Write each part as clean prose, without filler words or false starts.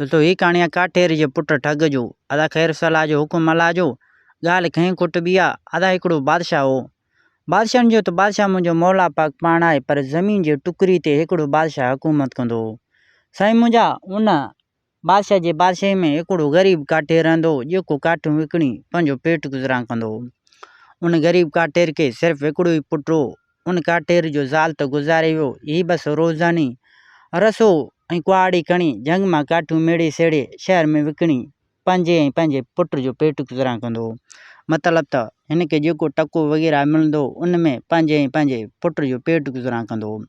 دوستو هي ڪهاڻي آ ڪاٺير جي پٽ ٺڳ جو. ادا خير صلاح جو حڪم الله جو. ڳالهه کنئي کٽبي آ. ادا هڪڙو بادشاهه هو. بادشاهن جو ته بادشاهه منهنجو مولا پاڪ پاڻ آهي پر زمين جي ٽڪري تي هڪڙو بادشاهه حڪومت ڪندو هو. سائين منهنجا ان بادشاهه جي بادشاهي ۾ هڪڙو غريب ڪاٺير رهندو هو جيڪو ڪاٺيون وڪڻي پنهنجو پيٽ گذران ڪندو هو. ان غريب ڪاٺير کي صرف هڪڙو ئي پٽ هو. ان ڪاٺير جو زال ته گذاري ويو، هي بس روزاني رسو ۽ ڪهاڙي کڻي جهنگ مان ڪاٺيون ميڙي سيڙي شهر ۾ وڪڻي پنهنجي ۽ پنهنجي پٽ جو پيٽ گذران ڪندو هو. مطلب ته هن کي جيڪو ٽڪو وغيره ملندو هو ان ۾ پنهنجي ۽ پنهنجي پٽ جو پيٽ گذران ڪندو هو.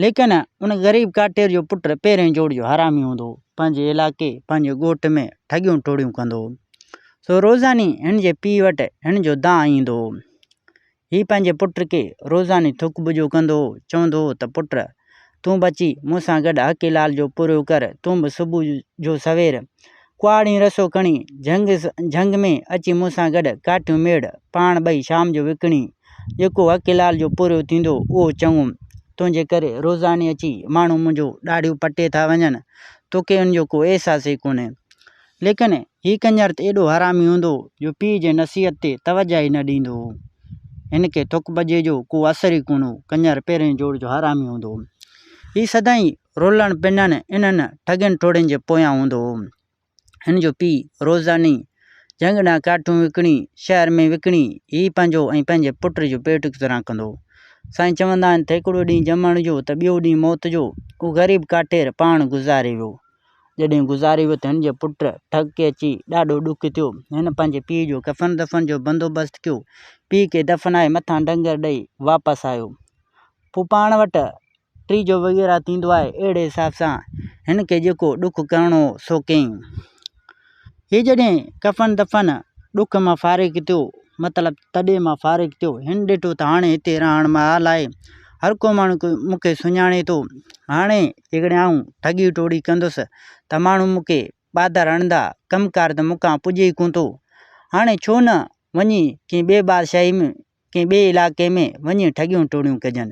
ليڪن ان غريب ڪاٺير جو پٽ پهرئين جوڙ جو حرامي هوندو هو. پنهنجي علائقي، پنهنجي ڳوٺ ۾ ٺڳيون ٽوڙيون ڪندو هو. سو روزاني هن جي پيء وٽ هن جو دانهن ايندو هو. هي پنهنجي پٽ کي روزاني ٿڪ ٻجهو ڪندو هو، چوندو هو ته پٽ! تون به اچي مون سان گڏ حق حلال جو پورهيو ڪر، تون به صبح جو سوير ڪهاڙي رسو کڻي جهنگ جهنگ ۾ اچي مون سان گڏ ڪاٺيون ميڙ، پاڻ ٻئي شام جو وڪڻي جيڪو حق حلال جو پورهيو ٿيندو اهو چڱو. تنهنجي ڪري روزاني اچي ماڻهو منهنجو ڏاڙهيون پٽي ٿا وڃن، توکي ان جو ڪو احساس ئي ڪونهي. ليڪن هي ڪنجر ته ايڏو حرامي هوندو هو جو پيء جي نصيحت تي توجهه ئي نه ڏيندو هو. هن کي ٿڪ ٻجي جو ڪو اثر ئي ڪونه هو. ڪنجر پهرئين جوڙ جو حرامي هوندو هو. هي سدائين رولڻ پنڻ انهن ٺڳين ٺوڙين جي پويان هوندو هو. هن جو پيء روزاني جهنگ ڏانهن ڪاٺيون وڪڻي شهر ۾ وڪڻي هي پنهنجو ۽ پنهنجي پٽ جو پيٽ گذران ڪندو هو. سائين چوندا آهن ته هڪڙو ڏينهن ڄمڻ جو ته ٻيو ڏينهن موت جو. اهو غريب ڪاٺير پاڻ گذاري ويو. جڏهن گذاري ويو ته هن جي پٽ ٺڳ کي اچي ڏاڍو ڏک ٿيو. هن پنهنجي پيء جو ڪفن دفن جو بندوبست ڪيو. پيء کي دفنائي مٿان ڊنگر ڏئي واپس آيو. پوء پاڻ وٽ ٽيجو وغيره ٿيندو آهي، اهڙي حساب سان هن کي جيڪو ڏک ڪرڻو هو سو ڪيائين. هي جڏهن ڪفن دفن ڏک مان فارغ ٿيو، مطلب تڏي مان فارغ ٿيو، هن ڏٺو ته هاڻي هتي رهڻ محال آهي، هر ڪو ماڻهو مون کي سڃاڻي ٿو، هاڻي جيڪڏهن آئون ٺڳي ٽوڙي ڪندس ته ماڻهو مون کي ٻاڌر هڻندا، ڪم ڪار ته مون کان پڄي ئي ڪونه ٿو، هاڻي ڇو نه وڃي ڪنهن ٻئي بادشاهي ۾ ڪنهن ٻئي علائقي ۾ وڃي ٺڳيون ٽوڙيون ڪجن.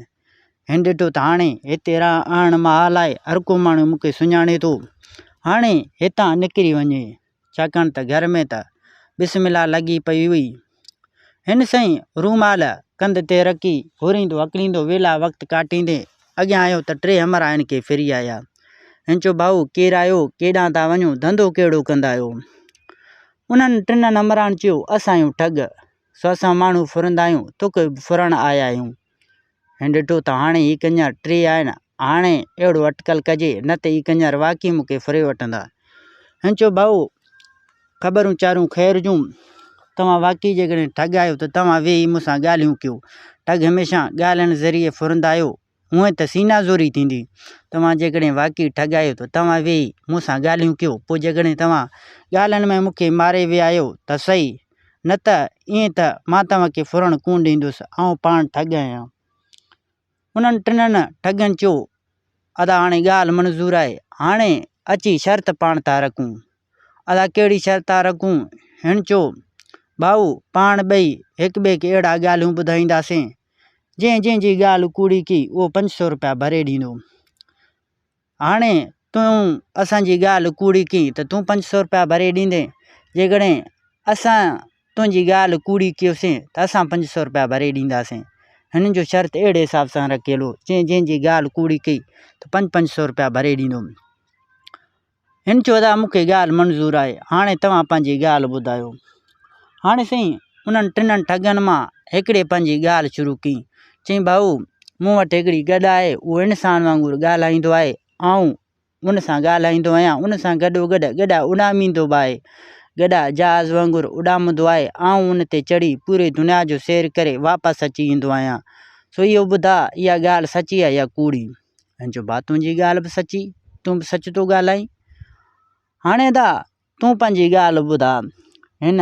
هن ڏٺو ته هاڻي هتي رهڻ محال آهي، هر ڪو ماڻهو مون کي سڃاڻي ٿو، هاڻي هتان نڪري وڃي. ڇاڪاڻ ته گهر ۾ ته بسم الله لڳي پئي هئي. هن سائين رومال ڪنڌ تي رکي هوريندو هڪليندو ويلا وقت ڪاٽيندي اڳيان آيو ته ٽي همراهه هن کي ڦري آيا. هن چيو ڀائو ڪير آهيو، ڪيڏانهن ٿا وڃو، ڌنڌو ڪهڙو ڪندا آهيو؟ انهن ٽنهن همراهن چيو اسان آهيون ٺڳ، سو اسان ماڻهو ڦرندا آهيون، توکي به ڦرڻ آيا آهيون. هن ڏٺو ته هاڻي هي ڪڃر ٽي آهن، هاڻي اهڙو اٽڪل ڪجي، نه ته هي ڪڃر واقعي مون کي ڦري وٺندا. هن چيو، ڀائو، خبرون چارون خير جون، توهان واقعي جيڪڏهن ٺڳ آهيو ته توهان ويهي مون سان ڳالهيون ڪيو. ٺڳ هميشه ڳالهين ذريعي ڦرندا آهيو، هونئن ته سينا زوري ٿيندي. توهان جيڪڏهن واقعي ٺڳ آهيو ته توهان ويهي مون سان ڳالهيون ڪيو، پوء جيڪڏهن توهان ڳالهين ۾ مون کي ماري ويا آهيو ته سهي، نه ته ائين ته مان توهان کي ڦرڻ ڪونه ڏيندس، آئون پاڻ ٺڳ آهيان. انهن ٽنهن ٺڳن چيو، ادا هاڻي ڳالهه منظور آهي، هاڻي اچي شرط پاڻ ٿا رکون. ادا ڪهڙي شرط ٿا رکون؟ هن چيو، ڀائو پاڻ ٻئي هڪ ٻئي کي اهڙا ڳالهيون ٻڌائينداسين، جنهن جنهن جي ڳالهه ڪوڙي ڪئي اهو 500 روپيا ڀري ڏيندو. هاڻي تون اسان جي ڳالهه ڪوڙي ڪئي ته تون 500 روپيا ڀري ڏيندين، جيڪڏهن اسان تنهنجي ڳالهه ڪوڙي ڪيوسين ته اسان 500 روپيا ڀري ڏينداسين. هنن جو شرط اهڙي حساب سان رکيل هو، جنهن جنهن جي ڳالهه ڪوڙي ڪئي ته پنج پنج سو روپيا ڀري ڏيندو. هن چيو ادا مون کي ڳالهه منظور آهي، هاڻي توهان پنهنجي ڳالهه ٻڌايو. هاڻي سائين انهن ٽنهن ٺڳن مان هڪڙي پنهنجي ڳالهه شروع ڪئي. چيائين ڀائو مون وٽ هڪڙي گڏ آهي، اهو انسان وانگر ڳالهائيندو آهي، آئون ان سان ڳالهائيندو آهيان، ان سان گڏوگڏ گڏا اڏاميندو به آهي. گڏا جهاز وانگر اڏامندو آهي، آئون ان تي چڙهي پوري دنيا جو سير ڪري واپس اچي ايندو آهيان. سو اهو ٻڌاء اها ڳالهه سچي آهي يا ڪوڙي؟ هن چيو ڀاء تنهنجي ڳالهه به سچي، تون به سچ ٿو ڳالهائين. هاڻي ادا تون پنهنجي ڳالهه ٻڌاء. هن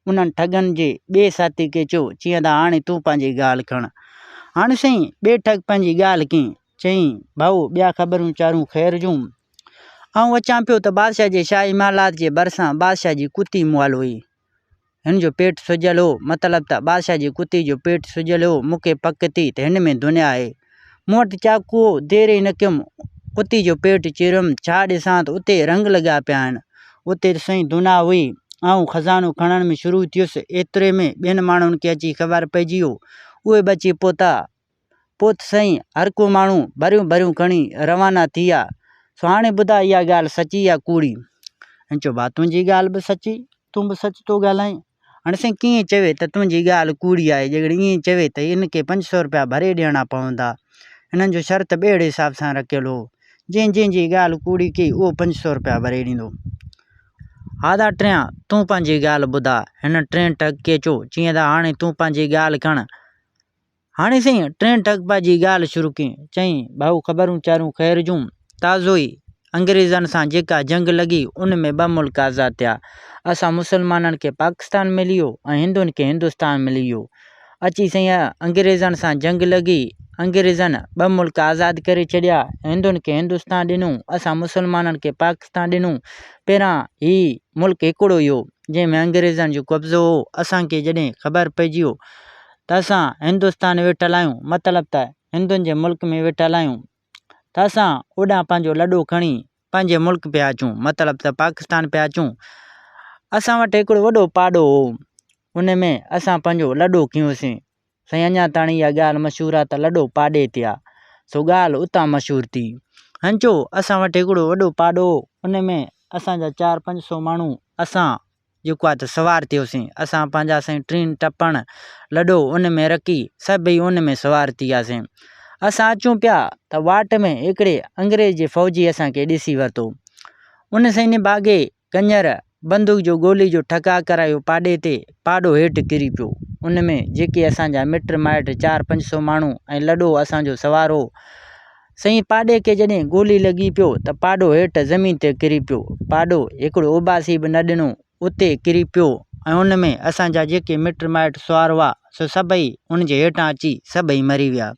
انهن ٺڳن جي ٻئي ساٿي کي چيو، چيائين ادا هاڻي تون پنهنجي ڳالهه کڻ. هاڻي سائين ٻئي ٺڳ پنهنجي ڳالهه ڪئي. چيائين ڀائو ٻيا خبرون چارون خير جون. آئون اچان پيو ته بادشاهه جي شاهي محلات جي ڀرسان بادشاهه جي ڪتي مئل هئي. هن جو پيٽ سجيل هو، مطلب ته بادشاهه جي ڪتي جو پيٽ سجيل هو، مون کي پڪ ٿي ته هن ۾ دنيا آهي. مون وٽ چاقو هو، دير ئي نه ڪيم، ڪتي جو پيٽ چيريم، ڇا ڏسان ته اتي رنگ لڳا پيا آهن. اتي ته سائين دنيا هئي. آئون خزانو کڻڻ ۾ شروع ٿيس، ايتري ۾ ٻين ماڻهن کي اچي خبر پئجي ويو. اهي به اچي پهتا. پوء ته سائين هر ڪو ماڻهو ڀريون ڀريون کڻي روانا ٿي ويا. سو هاڻي ٻڌاء اها ڳالهه سچي يا ڪوڙي؟ هن چيو ڀاء تنهنجي ڳالهه به سچي، تون به سچ ٿو ڳالهائين. هاڻي سائين ڪيئن چوي ته تنهنجي ڳالهه ڪوڙي آهي، جيڪڏهن ائين چوي ته هن کي 500 رپيا ڀري ڏيڻا پوندا. هنن جو شرط به اهڙي حساب سان رکيل هو، جنهن جنهن جي ڳالهه ڪوڙي ڪئي اهو 500 رپيا ڀري ڏيندو. ها دا ٽيان، تون پنهنجي ڳالهه ٻڌاء. هن ٽئين ٺڳ کي چيو، چيائين ته هاڻي تون پنهنجي ڳالهه کڻ. هاڻي سائين ٽئين ٺڳ پنهنجي ڳالهه شروع ڪئي. چيائين، ڀائو خبرون چارون خير جون. تازو ئي انگريزن سان جيڪا جنگ لڳي ان ۾ ٻه ملڪ آزاد ٿيا. اسان مسلمانن کي پاڪستان ملي ويو ۽ هندن کي هندستان ملي ويو. اچي سائين انگريزن سان جنگ لڳي. انگريزن ٻه ملڪ آزاد ڪري ڇڏيا. هندن کي هندستان ڏنو، اسان مسلمانن کي پاڪستان ڏنو. پهريان هي ملڪ هڪڙو ئي هو، جنهن ۾ انگريزن جو قبضو هو. اسان کي جڏهن خبر پئجي ويو ته اسان هندستان ويٺل آهيون، مطلب ته هندن جي ملڪ ۾ ويٺل آهيون ته اسان اوڏانهن پنهنجو لڏو کڻي پنهنجي ملڪ پيا اچون، مطلب ته پاڪستان پيا اچون. اسان وٽ هڪڙو وڏو پاڏو هو، ان ۾ اسان پنهنجو لڏو کنيوسين. سائين اڃا تاڻي اها ڳالهه مشهور آهي ته لڏو پاڏي تي آ، سو ڳالهه اتان مشهور ٿي. هنچو اسان وٽ هڪڙو وڏو پاڏو هو، ان ۾ اسان جا چار پنج سو ماڻهو اسان جيڪو آ ته سوار ٿيوسين. اسان پنهنجا سائين ٽين ٽپڻ لڏو ان ۾ رکي سڀئي ان ۾ سوار ٿي وياسين. اسان اچون پيا ته واٽ ۾ هڪڙي انگريز جي فوجي اسان کي ڏسي ورتو. ان سائين نڀاڳي ڪڃر بندوق جو گولي جو ٺڪاء ڪرايو پاڏي تي، پاڏو هيٺ ڪري پيو. ان ۾ جيڪي اسان جا مٽ مائٽ چار پنج سو ماڻهو ۽ لڏو اسان جو سوار هو. سائين پاڏي کي جڏهن گولي لڳي پيو ته پاڏو هيٺ زمين تي ڪري پيو. پاڏو هڪڙو اوٻاسي به نه ڏنو، اتي ڪري پيو ۽ ان ۾ اسان جا جيڪي مٽ مائٽ سوار هئا سو سڀئي ان جي هيٺان اچي سڀئي مري ويا.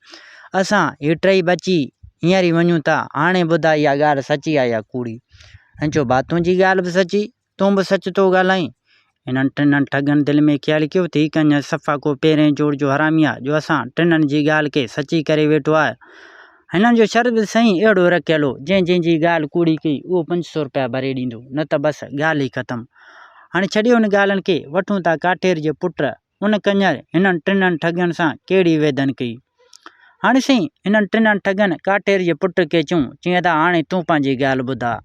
اسان هي ٽئي بچي هينئر ئي وڃون ٿا. هاڻي ٻڌاء اها ڳالهه سچي آهي يا ڪوڙي؟ هن چيو ڀاء تنهنجي ڳالهه به سچي، تون به سچ ٿو ڳالهائين. هنن ٽنهن ٺڳن دل ۾ خيال ڪيو ته هي ڪنجهه صفا ڪو پهرئين جوڙ جو حرامي آهي جو اسان ٽنهن جي ڳالهه کي سچي ڪري ويٺو آهي. هنن جو شرط به سائين اهڙو رکيل هو، جنهن جنهن جي ڳالهه ڪوڙي ڪئي اهو 500 رپيا ڀري ڏيندو، نه ته بس ڳالهه ئي ختم. هاڻي ڇڏيو ان ڳالهن کي، وٺون ٿا ڪاٺير جي پٽ ان ڪڃر هنن ٽنهن ٺڳن سان ڪهڙي ويڌن ڪئي؟ هاڻي سائين هنن ٽنهن ٺڳن ڪاٺير جي پٽ کي چيون، چيائين ته هاڻي تون پنهنجي ڳالهه ٻڌاء.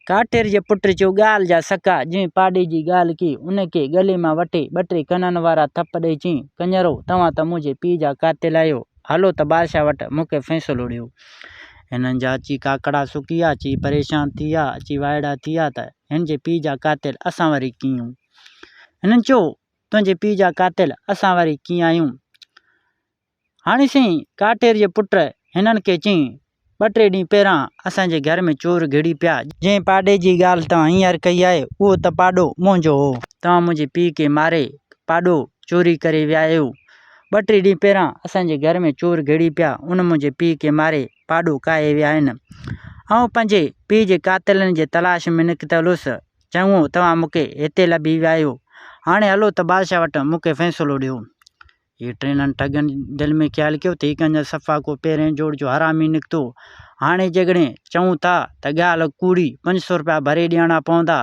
ڪاٺير جي پٽ چيو، ڳالهه جا سڪا، جنهن پاڏي جي ڳالهه ڪئي، ان کي ڳلي مان وٺي ٻه ٽي ڪنن وارا ٿڦ ڏئي چيائين، ڪڃرو، توهان ته منهنجي پيء جا قاتل آهيو، هلو ته بادشاهه وٽ مون کي فيصلو ڏيو. هنن جا اچي ڪاڪڙا سڪي ويا، اچي پريشان ٿي ويا، اچي وائڙا ٿي ويا ته هن جي پيء جا قاتل اسان وري ڪيئن؟ هنن چيو، تنهنجي پيء جا قاتل اسان وري ڪيئن آهيون؟ هاڻي سائين ڪاٺير جي پٽ هنن کي چيائين، ٻه ٽي ڏينهن پهريان اسان جي گهر ۾ چور گهڙي پيا. جنهن پاڏي جي ڳالهه توهان هينئر ڪئي آهي، اهو ته پاڏو منهنجو هو. توهان منهنجي پيء کي ماري پاڏو چوري ڪري ويا آهيو. ٻه ٽي ڏينهن پهريان اسان جي گهر ۾ چور گهڙي پيا، ان منهنجي پيء کي ماري پاڏو ڪاهي ويا آهن. آئون پنهنجي پيء جي قاتلن جي تلاش ۾ نڪتل هوس. چڱو، توهان مون کي هتي لڀي ويا آهيو. هاڻي هلو ته بادشاهه وٽ مون کي فيصلو ڏيو. هي ٽنهن ٺڳن دل ۾ خيال ڪيو ته هي ڪنجهه صفا ڪو پهرئين جوڙ جو حرامي نڪتو. هاڻي جيڪڏهن چئون ٿا ته ڳالهه ڪوڙي، 500 رپيا ڀري ڏيڻا پوندا.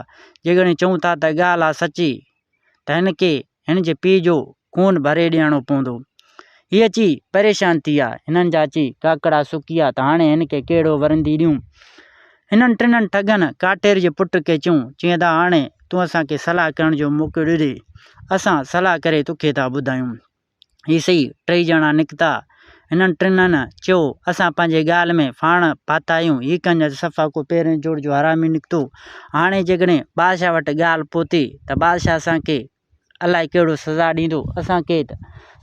جيڪڏهن چئون ٿا ته ڳالهه آ سچي ته هن کي هن جي پيء جو خون ڀري ڏيڻو پوندو. هي اچي پريشان ٿي ويا. هنن جا اچي ڪاڪڙا سڪي ويا ته هاڻي هن کي ڪهڙو ورندي ڏيون. هنن ٽنهن ٺڳن ڪاٺير جي پٽ کي چيون، چيائين ته هاڻي تون اسان کي صلاح ڪرڻ جو موقعو ڏي، اسان صلاح ڪري توکي ٿا ٻڌايون. هي سهي ٽئي ڄڻا نڪتا. هنن ٽنهن چيو، اسان پنهنجي ڳالهه ۾ ڦاڻ ڦاٿا آهيون، هي ڪنجهه صفا ڪو پهرئين جوڙ جو حرامي نڪتو. هاڻي جيڪڏهن بادشاهه وٽ ڳالهه پهتي ته بادشاهه اسان کي الائي ڪهڙو سزا ڏيندو، اسان کي ته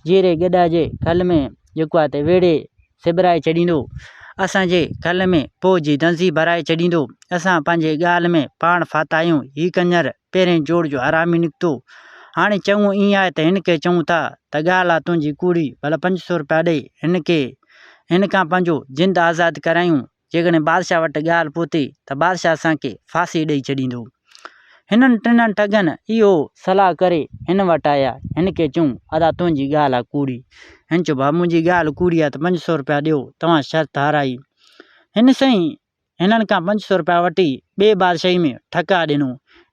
جيئري گڏهه جي کل ۾ جيڪو آهي ته ويڙهي سبرائي ڇڏيندو، اسان جي کل ۾ پوء جي دنزي ڀرائي ڇڏيندو، اسان پنهنجي ڳالهه ۾ پاڻ ڦاٿا آهيون، هي ڪڃر پهرين جوڙ جو حرامي نڪتو، هاڻي چڱو ائين آهي ته هن کي چئون ٿا ته ڳالهه آ تنهنجي ڪوڙي، ڀلا 500 رپيا ڏئي هن کي هن کان پنهنجو جند آزاد ڪرايون. جيڪڏهن بادشاهه وٽ ڳالهه پهتي ته بادشاهه اسان کي ڦاسي ڏئي ڇڏيندو. هنن ٽنهن ٺڳن اهو صلاح ڪري هن وٽ آيا. هن کي چيائون، ادا تنهنجي ڳالهه آ ڪوڙي. هن چيو، ڀاء منهنجي ڳالهه ڪوڙي آ ته 500 رپيا ڏيو، توهان شرط هارائي. هن سائين هنن کان 500 رپيا وٺي ٻي بادشاهي ۾ ٺڪاء ڏنو.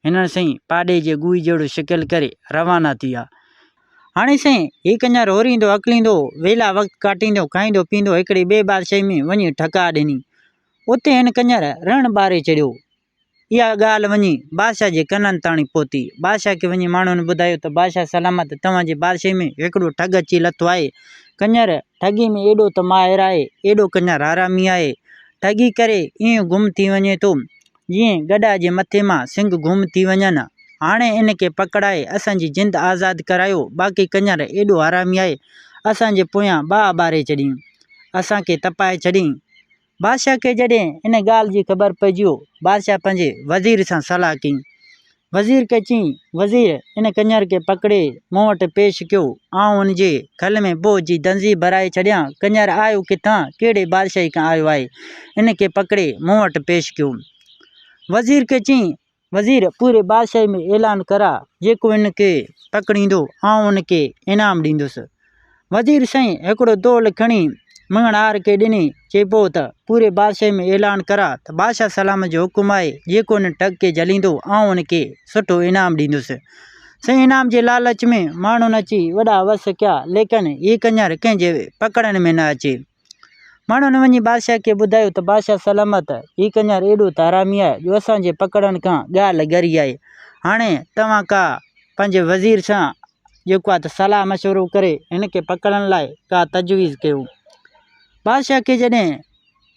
هنن سائين پاڏي جي ڳوهي جهڙو شڪل ڪري روانا ٿي ويا. هاڻي سائين هي ڪڃر هوريندو هڪليندو، ويلا وقت ڪاٽيندو، کائيندو پيئندو هڪڙي ٻي بادشاهي ۾ وڃي ٺڪاء ڏني. اتي هن ڪڃر رڻ ٻاري ڇڏيو. اها ڳالهه وڃي بادشاهه جي ڪنن تاڻي پهتي. بادشاهه کي وڃي ماڻهن ٻڌايو ته بادشاهه سلامت توهان جي بادشاهي ۾ هڪڙو ٺڳ اچي لٿو آهي. ڪڃر ٺڳي ۾ ايڏو ته ماهر آهي، ايڏو ڪڃر حرامي آهي. ٺڳي ڪري ائين گم ٿي وڃي ٿو، جيئن گڏهه جي مٿي مان سنگ گم ٿي وڃن. هاڻي ان کي پڪڙائي اسان جي جند آزاد ڪرايو، باقي ڪڃر ايڏو حرامي آهي، اسان جي پويان باهه ٻاري ڇڏيائين، اسان کي تپائي ڇڏيائين. بادشاهه کي جڏهن ان ڳالهه جي خبر پئجي ويو، بادشاهه پنهنجي وزير سان صلاح ڪئي. وزير کي چيائين، وزير! ان ڪڃر کي پڪڙي مون وٽ پيش ڪيو، آئون ان جي کل ۾ بوهه جي دنزي ڀرائي ڇڏيان، ڪڃر آيو ڪٿان، ڪهڙي بادشاهي کان آيو آهي، ان کي پڪڙي مون وٽ پيش ڪيو. وزير کي چيائين، وزير، پوري بادشاهي ۾ اعلان ڪراء، جيڪو ان کي پڪڙيندو، آئون ان کي انعام ڏيندس. وزير سائين هڪڙو دول کڻي مڱڻهار کي ڏني، چئبو ته پوري بادشاهي ۾ اعلان ڪراء ته بادشاهه سلامت جو حڪم آهي، جيڪو ان ٺڳ کي جهليندو، آئون ان کي سٺو انعام ڏيندس. سائين انعام جي لالچ ۾ ماڻهن اچي وڏا وس ڪيا، ليڪن هي ڪڃر ڪنهن جي پڪڙڻ ۾ نه اچي. ماڻهن وڃي بادشاهه کي ٻڌايو ته بادشاهه سلامت، هي ڪڃر ايڏو ته حرامي آهي جو اسان جي پڪڙڻ کان ڳالهه ڳري آهي. هاڻي توهان ڪا پنهنجي وزير سان جيڪو آهي ته صلاح مشورو ڪري هن کي پڪڙڻ لاء ڪا تجويز ڪيو. بادشاهه کي جڏهن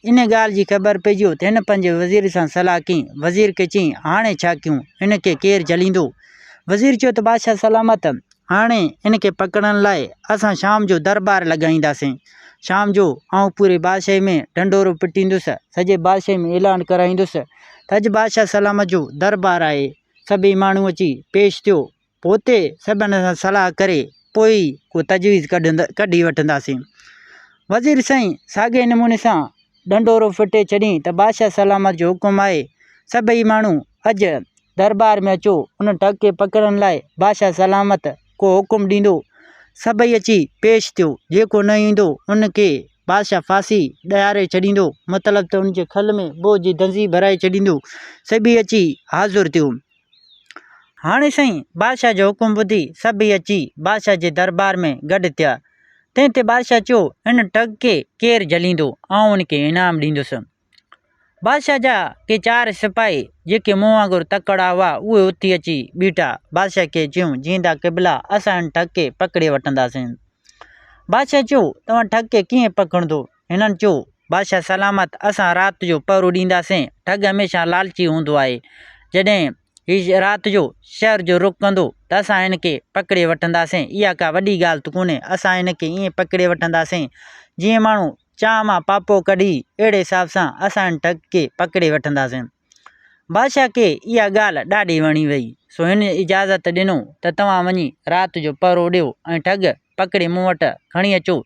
ان ڳالهه جي خبر پئجي ته هن پنهنجي وزير سان صلاح ڪئي. وزير کي چيائين، هاڻي ڇا ڪيون؟ هن کي ڪير جهليندو؟ وزير چيو ته بادشاهه سلامت، هاڻي هن کي پڪڙڻ لاء اسان شام جو درٻار لڳائينداسين. شام جو آئون پوري بادشاهي ۾ ڍنڍورو پٽيندس، سڄي بادشاهي ۾ اعلان ڪرائيندس ته اڄ بادشاهه سلامت جو درٻار آهي، سڀئي ماڻهو اچي پيش ٿيو. پوء اتي سڀن سان صلاح ڪري پوء ئي ڪو تجويز ڪڍي وٺنداسين. وزير سائين ساڳئي نموني سان ڍنڍورو ڦٽي ڇڏيائين ته بادشاهه سلامت جو حڪم آهي، سڀئي ماڻهو اڄ درٻار ۾ اچو، ان ٺڳ کي پڪڙڻ لاء بادشاهه سلامت ڪو حڪم ڏيندو. سڀئي اچي پيش ٿيو، جيڪو نه ايندو ان کي بادشاهه ڦاسي ڏياري ڇڏيندو، مطلب ته ان جي کل ۾ بوهه جي دنزي ڀرائي ڇڏيندو. سڀئي اچي حاضر ٿيو. هاڻي سائين بادشاهه جو حڪم ٻڌي سڀئي اچي بادشاهه جي درٻار ۾ گڏ ٿيا. تنهن تي بادشاهه چيو، هن ٺڳ کي ڪير جهليندو، آئون ان کي انعام ڏيندس. بادشاهه جا ڪي چار سپاهي جيڪي مون وانگر تڪڙا هئا، اهي اٿي اچي بيٺا. بادشاهه کي چيائون، جيئندا قبلا، اسان هن ٺڳ کي پڪڙي وٺنداسين. بادشاهه چيو، توهان ٺڳ کي ڪيئن پڪڙندو؟ هنن چيو، بادشاهه سلامت، اسان رات جو پهرو ڏينداسين. ٺڳ هميشه لالچي هوندو آهي. جڏهن هي رات جو شهر جو رخ ڪندو ته اسان هن کي پڪڙي وٺنداسين. اها ڪا وڏي ڳالهه ته ڪونهي. اسان هن کي ائين پڪڙي وٺنداسين، جيئن ماڻهو چانهه مان پاپو ڪڍي، اهڙي حساب سان اسان هن ٺڳ کي پڪڙي وٺنداسين. بادشاهه کي اها ڳالهه ڏاڍي وڻي وئي، سو هن اجازت ڏنو ته توهان وڃي رات جو پهرو ڏيو ۽ ٺڳ پڪڙي مون وٽ کڻي اچو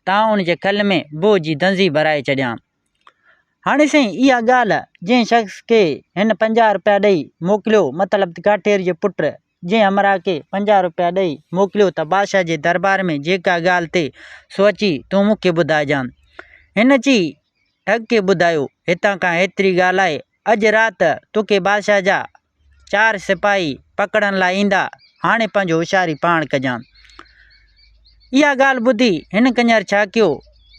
ته آئون ان جي کل ۾ بوهه جي دنزي ڀرائي ڇڏيان. هاڻي سائين اها ڳالهه جنهن شخص کي هن 50 رپيا ڏئي موڪليو، مطلب ته ڪاٺير جي پٽ جنهن همراهه کي 50 رپيا ڏئي موڪليو ته بادشاهه جي درٻار ۾ جيڪا ڳالهه ٿئي سو اچي تون مون کي ٻڌائجان. هن اچي ٺڳ کي ٻڌايو، هتان کان هيتري ڳالهه آهي، اڄ رات توکي بادشاهه جا چار سپاهي پڪڙڻ لاء ايندا، هاڻي پنهنجو هوشياري پاڻ ڪجان. اها ڳالهه ٻڌي هن ڪڃر ڇا ڪيو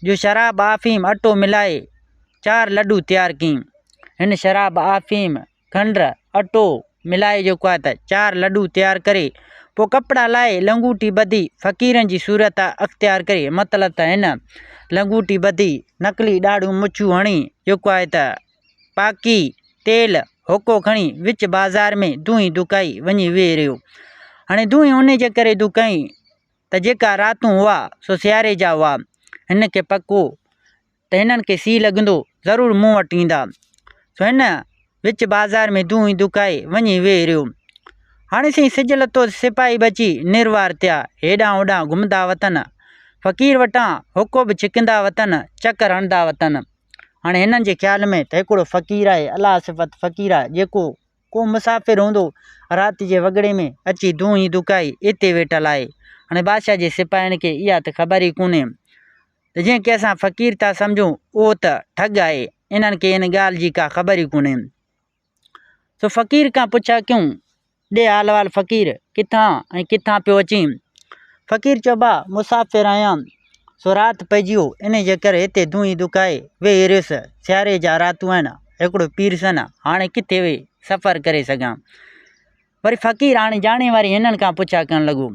جو شراب آفيم اٽو ملائي چار لڏو تيار ڪيائين. هن شراب آفيم کنڊ، اٽو، ملائي جيڪو آهي ته چار لڏو تيار ڪري پوء ڪپڙا لاهي لنگوٽي ٻڌي فقيرن جي صورت اختيار ڪري مطلب ته هن لنگوٽي ٻڌي نقلي ڏاڙهون مڇون هڻي جيڪو آهي ته پاڪي تيل حقو کڻي وچ بازار ۾ دونهين دکائي وڃي ويهي رهيو. هاڻي دونهين انهي جي ڪري دکائين ته جيڪا راتون هئا سو سياري جا هئا. هن کي پڪ هو ته هنن کي سيء لڳندو، ضرور مون وٽ ايندا. سو هن وچ بازار ۾ دونهين دکائي وڃي ويهي رهيو. هاڻي سائين سج لٿو ته سپاهي به اچي نروار ٿيا. هيڏانهن هوڏانهن گهمندا وتن. فقير وٽان حقو به ڇڪندا وتن، چڪر هڻندا وتن. هاڻي هنن جي خيال ۾ ته هڪڙو فقير آهي، الله صفت فقير آهي، جيڪو ڪو مسافر هوندو، رات جي وڳڙي ۾ اچي دونهين دکائي اتي ويٺل آهي. هاڻي بادشاهه جي سپاهين کي اها ته خبر ئي ڪونهي. ته جنهن کي اسان فقير ٿا سمجهون اهو ته ٺڳ آهي، انهن کي ان ڳالهه جي ڪا خبر ئي ڪونهي. سو فقير کان پڇا ڪيون، ڏي حال احوال فقير، ڪٿان ۽ ڪٿان پيو اچين؟ فقير چيو، با مسافر آهيان، سو رات پئجي ويو، انهي جي ڪري هتي دونهين دکائي ويهي رهيس، سياري جا راتون آهن، هڪڙو پيرسن هاڻي ڪٿي ويهي سفر ڪري سگهان. وري فقير هاڻي ڄاڻي واري هنن کان پڇا ڪرڻ لڳو،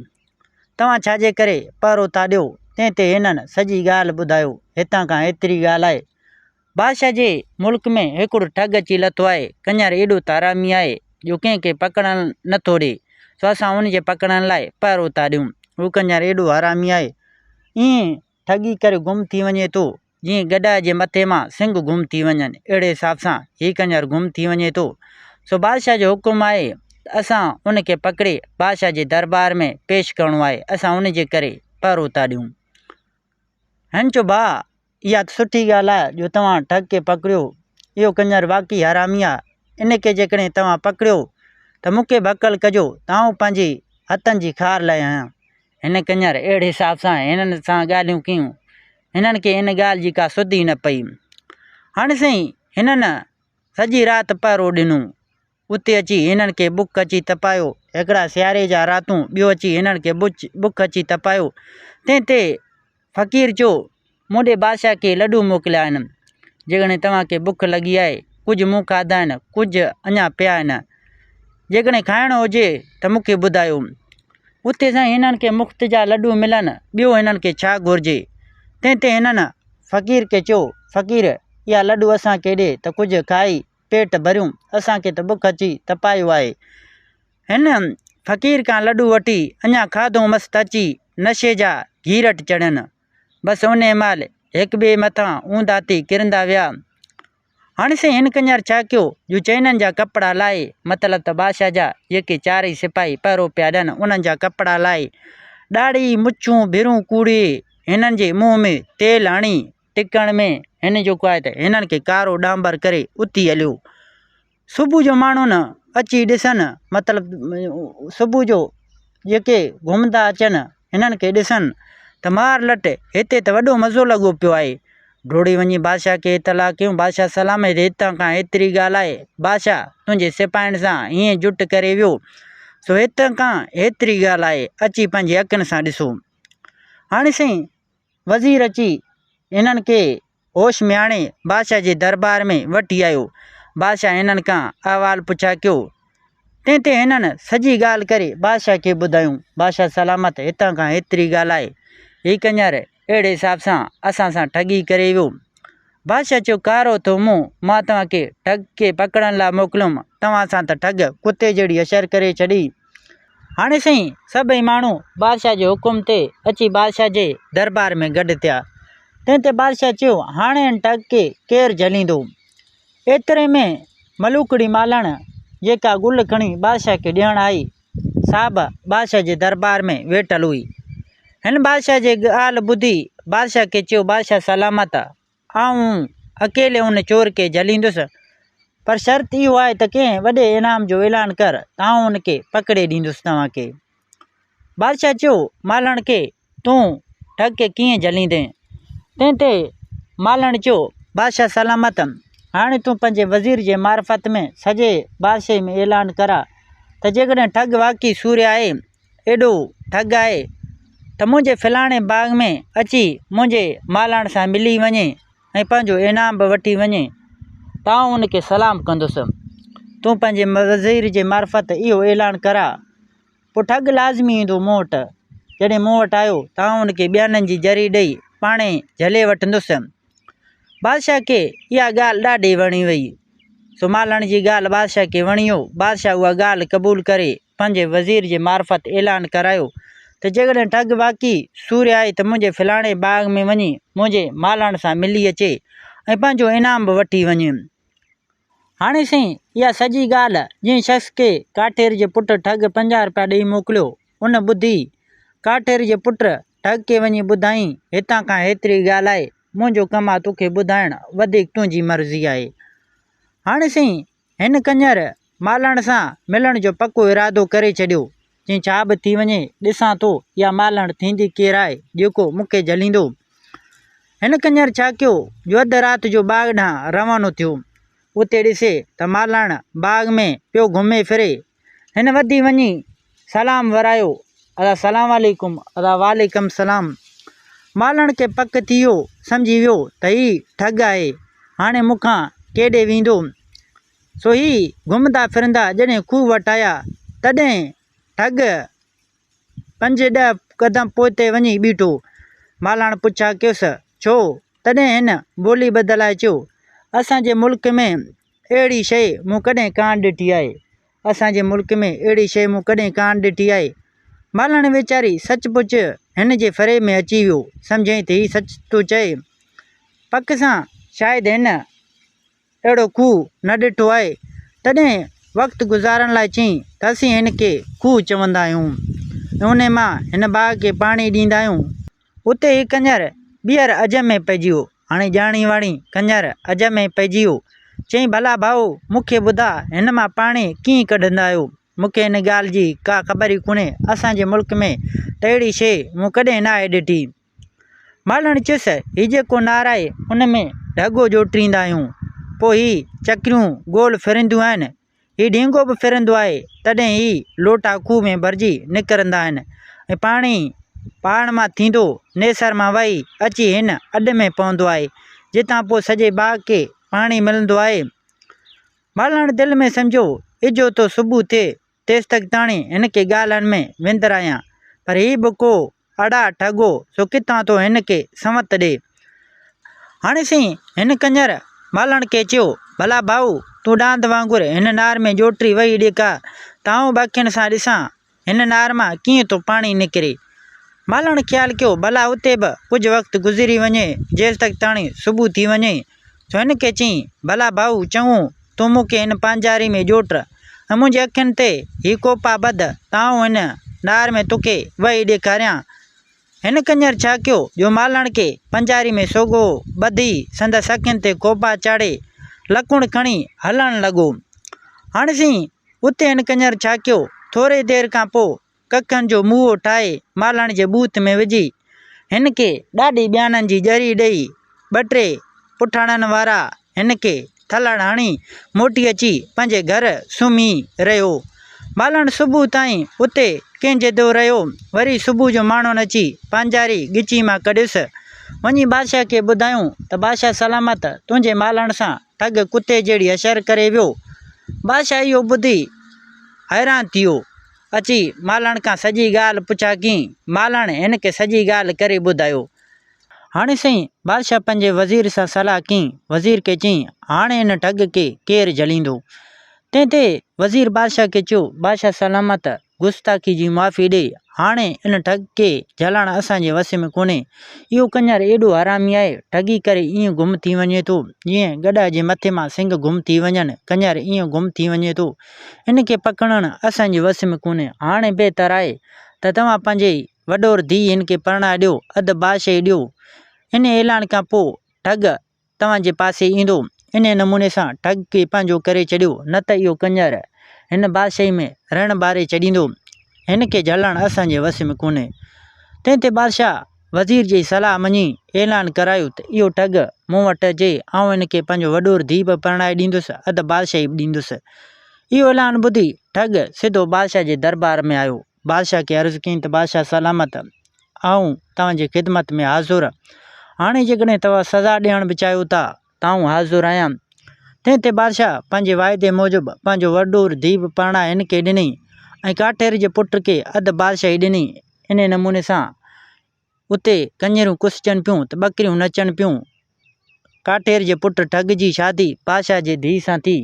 توهان ڇا جي ڪري پهرو ٿا ڏيو؟ تنهن تي هنن سڄي ڳالهه ٻڌايو، هتان کان هيتري ڳالهه آهي. بادشاهه جي ملڪ ۾ هڪڙو ٺڳ اچي لٿو آهي، ڪڃر ايڏو ته حرامي آهي جو ڪنهن کي پڪڙڻ نه ٿو ڏي، سو اسان ان جي پڪڙڻ لاء پهرو ٿا ڏيون. هو ڪڃر ايڏو حرامي آهي، ائين ٺڳي ڪري گم ٿي وڃي ٿو، جيئن گڏهه جي مٿي مان سنگ گم ٿي وڃن، اهڙي حساب سان هي ڪڃر گم ٿي وڃي ٿو. سو بادشاهه جو حڪم آهي ته اسان ان کي پڪڙي بادشاهه جي دربار ۾ پيش ڪرڻو آهي، اسان ان جي ڪري پهرو ٿا ڏيون. هن چيو، ڀاء! اها ته سٺي ڳالهه آهي جو توهان ٺڳ کي پڪڙيو. اهو ڪڃر واقعي حرامي آهي. ان کي جيڪڏهن توهان پڪڙيو ته مون کي به هڪل ڪجو ته آئون پنهنجي هٿن جي خار لاهيان. هن ڪڃر اهڙي حساب سان هنن سان ڳالهيون ڪيون. هنن کي ان ڳالهه جي ڪا سڌ ئي نه پئي. هاڻي سائين هنن سڄي رات پهرو ڏنو. اتي اچي هنن کي بک اچي تپايو. هڪڙا سياري جا راتون، ٻيو اچي هنن کي بک اچي تپايو. تنهن تي فقير چيو، مون ڏي بادشاهه ڪي لڏون موڪليا آهن. جيڪڏهن توهان کي بک لڳي آهي، ڪجهه مون کاڌا آهن، ڪجهه اڃا پيا آهن. جيڪڏهن کائڻو هجي ته مون کي ٻڌايو. اتي سائين هنن کي مفت جا لڏون ملن، ٻيو هنن کي ڇا گهرجي؟ تنهن تي هنن فقير کي چيو، فقير، اها لڏون اسان کي ڏي ته ڪجهه کائي پيٽ ڀريون، اسان کي ته بک اچي تپايو آهي. هن فقير کان لڏون وٺي اڃا کاڌو مس ته اچي نشي جا گهيرٽ چڙهين. بس انهيء مهل هڪ ٻئي مٿان اونڌا ٿي ڪرندا ويا. هاڻي سائين هن ڪڃر ڇا ڪيو جو چئنن جا ڪپڙا لاهي، مطلب ته بادشاهه جا جيڪي چارئي سپاهي پهرو پيا ڏين، انهن جا ڪپڙا لاهي، ڏاڙهي، مڇون، ڀرون ڪوڙي، هنن جي منهن ۾ تيل هڻي، ٽڪڻ ۾ هن جيڪو آهي ته هنن کي ڪارو ڏانڀر ڪري اٿي هليو. صبح جو ماڻهو نه اچي ڏسن مطلب صبح جو جيڪي گهمندا اچن هنن کي ڏسن ته مار لٽ هتي ته وڏو مزو لڳو پيو آهي. ڊوڙي وڃي بادشاهه کي اطلاع ڪيون بادشاهه سلامت هتان کان هيتري ڳالهه آهي بادشاهه تنهنجي سپاهين سان هيئن جٽ ڪري ويو سو هتان کان هيتري ڳالهه آهي اچي پنهنجي اکين سان ڏسو. هاڻي سائين وزير اچي هنن کي هوش ۾ آڻي بادشاهه جي دربار ۾ وٺي آيو. بادشاهه هنن کان احوال پڇا ڪيو. تنهن تي هنن سڄي ڳالهه ڪري بادشاهه کي ٻڌايون. بادشاهه سلامت هتان کان هيتري ڳالهه آهي. هي ڪڃر اهڙي حساب سان اسان سان ٺڳي ڪري ويو. بادشاهه چيو ڪارو ٿو منهن، مان توهان کي ٺڳ کي پڪڙڻ لاء موڪليم، توهان سان ته ٺڳ ڪتي جهڙي حشر ڪري ڇڏي. هاڻي سائين سڀئي ماڻهو بادشاهه جي حڪم تي اچي بادشاهه جي دربار ۾ گڏ ٿيا. تنهن تي بادشاهه چيو، هاڻي هن ٺڳ کي ڪير جهليندو؟ ايتري ۾ ملوڪڙي مالهڻ جيڪا گل کڻي بادشاهه کي ڏيڻ آئي، سا به بادشاهه جي دربار ۾ ويٺل هئي. هن بادشاهه جي ڳالهه ٻڌي بادشاهه کي چيو، بادشاهه سلامت! آئون اڪيلي ان چور کي جهليندس، پر شرط اهو آهي ته ڪنهن وڏي انعام جو اعلان ڪر ته آئون ان کي پڪڙي ڏيندس توهان کي. بادشاهه چيو، مالهڻ کي تون ٺڳ کي ڪيئن جهليندين؟ تنهن تي مالهڻ چيو، بادشاهه سلامت، هاڻي تون پنهنجي وزير جي معرفت ۾ سڄي بادشاهي ۾ اعلان ڪراء ته جيڪڏهن ٺڳ واقعي سورهيه آهي ايڏو ٺڳ آهي ته منهنجي فلاڻي باغ ۾ اچي منهنجي مالهڻ سان ملي وڃي ۽ پنهنجو انعام به وٺي وڃي ته آئون ان کي سلام ڪندس. تون پنهنجي وزير جي معرفت اهو اعلان ڪراء. پوء ٺڳ لازمي ايندو مون وٽ. جڏهن مون وٽ آيو ته آئون ان کي ٻيانن جي ذري ڏئي پاڻهي جهلي وٺندس. بادشاهه کي اها ڳالهه ڏاڍي وڻي وئي. سو مالهڻ جي ڳالهه بادشاهه کي وڻي ويو. بادشاهه اها ڳالهه قبول ڪري پنهنجي وزير جي معرفت اعلان ڪرايو ته جيڪڏهن ٺڳ واقعي سورهيه آهي ته منهنجي فلاڻي باغ ۾ وڃي منهنجي مالهڻ سان ملي اچي ۽ پنهنجو انعام به وٺي وڃي. هاڻي سائين اها سڄي ڳالهه جنهن شخص کي ڪاٺير جي پٽ ٺڳ 50 رپيا ڏئي موڪليو ان ٻڌي. ڪاٺير جي پٽ ٺڳ کي وڃي ٻڌائين هتان کان هيتري ڳالهه آهي منهنجو ڪم آ توکي ٻڌائڻ وڌيڪ تنهنجي مرضي آهي. هاڻي سائين هن ڪڃر مالهڻ سان ملڻ جو پڪو ارادو ڪري ڇڏيو. چيائين ڇا به ٿي وڃي، ڏسان ٿو اها مالهڻ ٿيندي ڪير آهي، جيڪو مون کي جهليندو. هن ڪڃر ڇا ڪيو جو اڌ رات جو باغ ڏانهن روانو ٿيو. اتي ڏسي ته مالهڻ باغ ۾ پيو گهمي ڦري. هن وڌي وڃي سلام ورايو، ادا سلام عليڪم، ادا وعليڪم سلام. مالهڻ کي پڪ ٿي ويو، سمجهي ويو ته هي ٺڳ آهي، هاڻي مون کان ڪيڏي ويندو. سو هي گهمندا ڦرندا جڏهن کوهه وٽ آيا، تڏهن ٺڳ پنج ڏهه قدم پوئتي وڃي بيٺو. مالهاڻ پڇا ڪيس، ڇو؟ تڏهن هن ٻولي بدلائي چيو، اسان جي ملڪ ۾ اهڙي شيء مون ڪڏهن ڪانه ڏٺي آهي. اسان جي ملڪ ۾ اهڙي شيء مون ڪڏهن ڪانه ڏٺي آهي. مالهاڻ ويچاري سچ پچ هن جي فريب ۾ اچي ويو. سمجهيائين ته هي سچ ٿو چئي. پڪ سان شايد هن اهڙو کوهه نه ڏٺو آهي. تڏهن وقت گذارڻ لاء چيائين ته اسين هن کي کوهه چوندا آهيون ۽ انهي مان هن باغ کي پاڻي ڏيندا آهيون. اتي هي ڪڃر ٻيهر عجب ۾ پئجي ويو. هاڻي ڄاڻي واڻي ڪڃر عجب ۾ پئجي ويو. چيائين ڀلا ڀائو مون کي ٻڌاء هن مان پاڻي ڪيئن ڪڍندا آهيو؟ مون کي هن ڳالهه جي ڪا خبر ئي ڪونهي. اسان جي ملڪ ۾ ته اهڙي شيء مون ڪڏهن ناهي ڏٺي. مالهڻ چيس، هي جيڪو نار آهي، ان ۾ ڍڳو جوٽريندا آهيون. پوء هي چڪريون گول ڦرنديون آهن. هي ڍينگو به ڦرندو آهي، تڏهن هي لوٽا کوهه ۾ ڀرجي نڪرندا آهن ۽ پاڻي پهاڙ مان ٿيندو نيسر مان وهي اچي هن اڏ ۾ پوندو آهي، جتان پوء سڄي باغ کي پاڻي ملندو آهي. مالهڻ دل ۾ سمجهيو، اجهو ٿو صبح ٿئي، تيستڪ تاڻي هن کي ڳالهن ۾ وندرايان، پر هي به ڪو اڙا ٺڳو سو ڪٿان ٿو هن کي سنوت ڏي. هاڻي سائين هن ڪڃر مالهڻ کي چيو، ڀلا ڀائو تون ڏاند وانگر هن نار ۾ جوٽري وهي ڏيکار ته آئون به اکين سان ڏسان هن نار مان ڪيئن ٿو پاڻي نڪري. مالهڻ خيال ڪيو ڀلا اتي به ڪجهه وقت گذري وڃي جيستڪ تاڻي صبح ٿي وڃي. سو هن کي چيائين، ڀلا ڀائو چڱو تون مون کي هن پانجاري ۾ جوٽ ۽ منهنجي اکين تي هي ڪوپا ٻڌ ته آئون هن نار ۾ توکي وهي ڏيکاريان. هن ڪڃر ڇا ڪيو جو مالهڻ کي پنجاري ۾ سوگهو ٻڌي سندس اکين تي ڪوپا چاڙهي لڪڻ کڻي هلڻ لڳو. هاڻ سائين اتي هن ڪڃر ڇا ڪيو ٿوري دير کان پوء ڪکن جو موهو ٺاهي مالهڻ جي ٻوٿ ۾ وجهي هن کي ڏاڍي ٻيانن جي ڄري ڏئي ٻه ٽي پٺاڻن وارا هن کي ٿلهڙ هڻي موٽي اچي پنهنجي گهر سمهي رهيو. مالهڻ صبح تائين اتي ڪنجهندو رهيو. وري صبح جو ماڻهن اچي پانجاري ڳچي مان ڪڍيس. وڃي بادشاهه کي ٻڌايائون ته بادشاهه سلامت تنهنجي مالهڻ سان ٺڳ ڪتي جهڙي حشر ڪري ويو. بادشاهه اهو ٻڌي حيران ٿي ويو. اچي مالهڻ کان سڄي ڳالهه پڇا ڪيائين. مالهڻ هن کي سڄي ڳالهه ڪري ٻڌايو. هاڻي سائين بادشاهه پنهنجي وزير سان صلاح ڪيائين. وزير کي چيائين، هاڻي هن ٺڳ کي ڪير جهليندو؟ تنهن تي وزير بادشاهه کي چيو، بادشاهه سلامت، گستاخي جي معافي ڏي، هاڻي ان ٺڳ کي جهلڻ اسان جي وس ۾ ڪونهي. اهو ڪڃر ايڏو حرامي آهي، ٺڳي ڪري ائين گم ٿي وڃي ٿو، جيئن گڏهه جي مٿي مان سنگ گم ٿي وڃن، ڪڃر ائين گم ٿي وڃي ٿو. ان کي پڪڙڻ اسان جي وس ۾ ڪونهي. هاڻي بهتر آهي ته توهان پنهنجي وڏور ڌيء هن کي پرڻائي ڏيو، اڌ بادشاهي ڏيو. ان اعلان کان پوء ٺڳ توهان جي پاسي ايندو. انهيء نموني سان ٺڳ کي پنهنجو ڪري ڇڏيو، نه ته اهو ڪڃر هن بادشاهي ۾ رڻ ٻاري ڇڏيندو. هن کي جهلڻ اسان جي وس ۾ ڪونهي. تنهن تي بادشاهه وزير جي صلاح مڃي اعلان ڪرايو ته اهو ٺڳ مون وٽ اچي، آئون هن کي پنهنجو وڏور ڌيء به پرڻائي ڏيندس، اڌ بادشاهي به ڏيندس. اهو اعلان ٻڌي ٺڳ سڌو بادشاهه جي دربار ۾ آيو. بادشاهه کي عرض ڪيائين ته بادشاهه سلامت، آئون توهان جي خدمت ۾ حاضر. هاڻي جيڪڏهن توهان سزا ڏيڻ به چاهيو ٿا ته آئون حاضر آهيان. تنهن تي بادشاهه پنهنجي واعدي موجب پنهنجو وڏور ڌيء به پرڻائي هن کي ڏني ۽ ڪاٺير جي پٽ کي اڌ بادشاهي ڏني. انهيء نموني سان اتي ڪڃريون ڪسجن پيون ته ٻڪريون نچن پيون. ڪاٺير جي پٽ ٺڳ جي شادي بادشاهه جي ڌيء سان ٿي.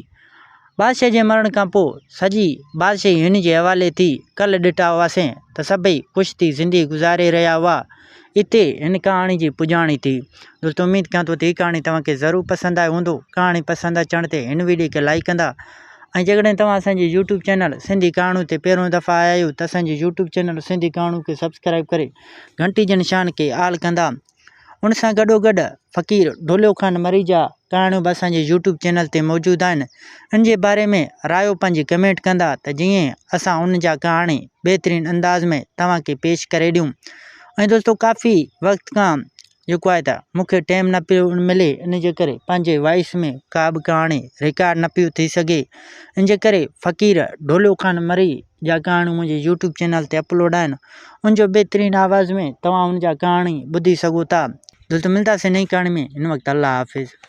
بادشاهه جي مرڻ کان پوء سڄي بادشاهي هن جي حوالي ٿي. ڪلهه ڏٺا هئاسين ته سڀئي خوش ٿي زندگي گذاري رهيا هئا. اتي هن ڪهاڻي جي پڄاڻي ٿي. دوستو اميد ڪيان ٿو ته هي ڪهاڻي توهان کي ضرور پسند آئي هوندو. ڪهاڻي پسند اچڻ تي هن ويڊيو کي لائيڪ ڪندا ۽ جيڪڏهن توهان اسان جي يوٽيوب چينل سنڌي ڪهاڻيون تي پهريون دفعا آيا آهيو ته اسان جي يوٽيوب چينل سنڌي ڪهاڻيون کي سبسڪرائب ڪري گهنٽي جي نشان کي آل ڪندا. ان سان گڏوگڏ فقير ڍوليو خان مري جا ڪهاڻيون به اسان جي يوٽيوب چينل تي موجود آهن ان جي باري ۾ رايو پنهنجي ڪمينٽ ڪندا ته جيئن اسان ان جا ڪهاڻي بهترين انداز ۾ توهان کي پيش ڪري ڏيون ۽ دوستو ڪافي وقت کان جيڪو آهي ته مون کي ٽيم نه پيو ملي ان جي ڪري پنهنجي وائس ۾ ڪا به ڪهاڻي رڪارڊ نه پيو ٿي سگهي ان جي ڪري فقير ڍوليو خان مري جا ڪهاڻيون منهنجي يوٽيوب چينل تي اپلوڊ آهن ان جو بهترين آواز ۾ توهان ان جا ڪهاڻي ٻڌي سگهو ٿا. دوستو ملنداسين نئين ڪهاڻي ۾ هن وقت الله حافظ.